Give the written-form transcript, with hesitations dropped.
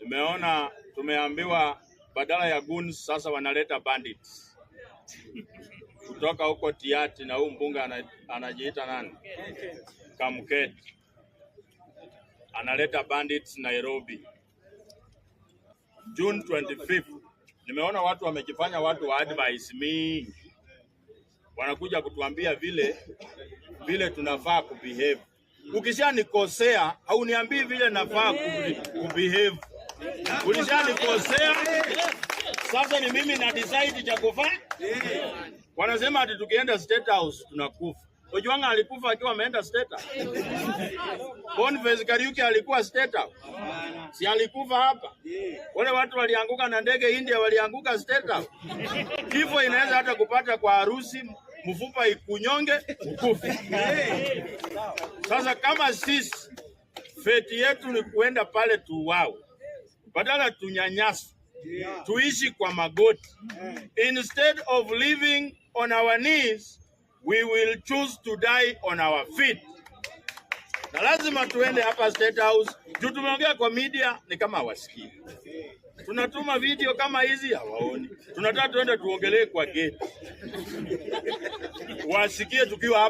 Nimeona tumeambiwa badala ya goons sasa wanaleta bandits kutoka huko Tiati, na huu mbunge anajiita nani? Kamket analeta bandits Nairobi June 25th. Nimeona watu wamejifanya watu wa advice mingi, wanakuja kutuambia vile vile tunafaa kubehave. Ukishanikosea hauniambii vile nafaa kubehave. Ulishanikosea, sasa ni mimi na decide cha kufanya. Wanasema ati tukienda State House tunakufa. Ojwang alikufa akiwa ameenda State House. Boniface Kariuki alikuwa State House. Si alikufa hapa? Wale watu walianguka na ndege India walianguka State House. Kifo inaweza hata kupata kwa harusi, mfupa ikunyonge, ukufe. Sasa kama sisi fate yetu ni kuenda pale tuuawe, badala tunyanyaswe, tuishi kwa magoti. Instead of living on our knees, we will choose to die on our feet. Na lazima tuende hapa State House juu tumeongea kwa media ni kama hawasikii. Tunatuma video kama hizi hawaoni. Tunataka tuende tuongelee kwa gate, wasikie tukiwa hapa.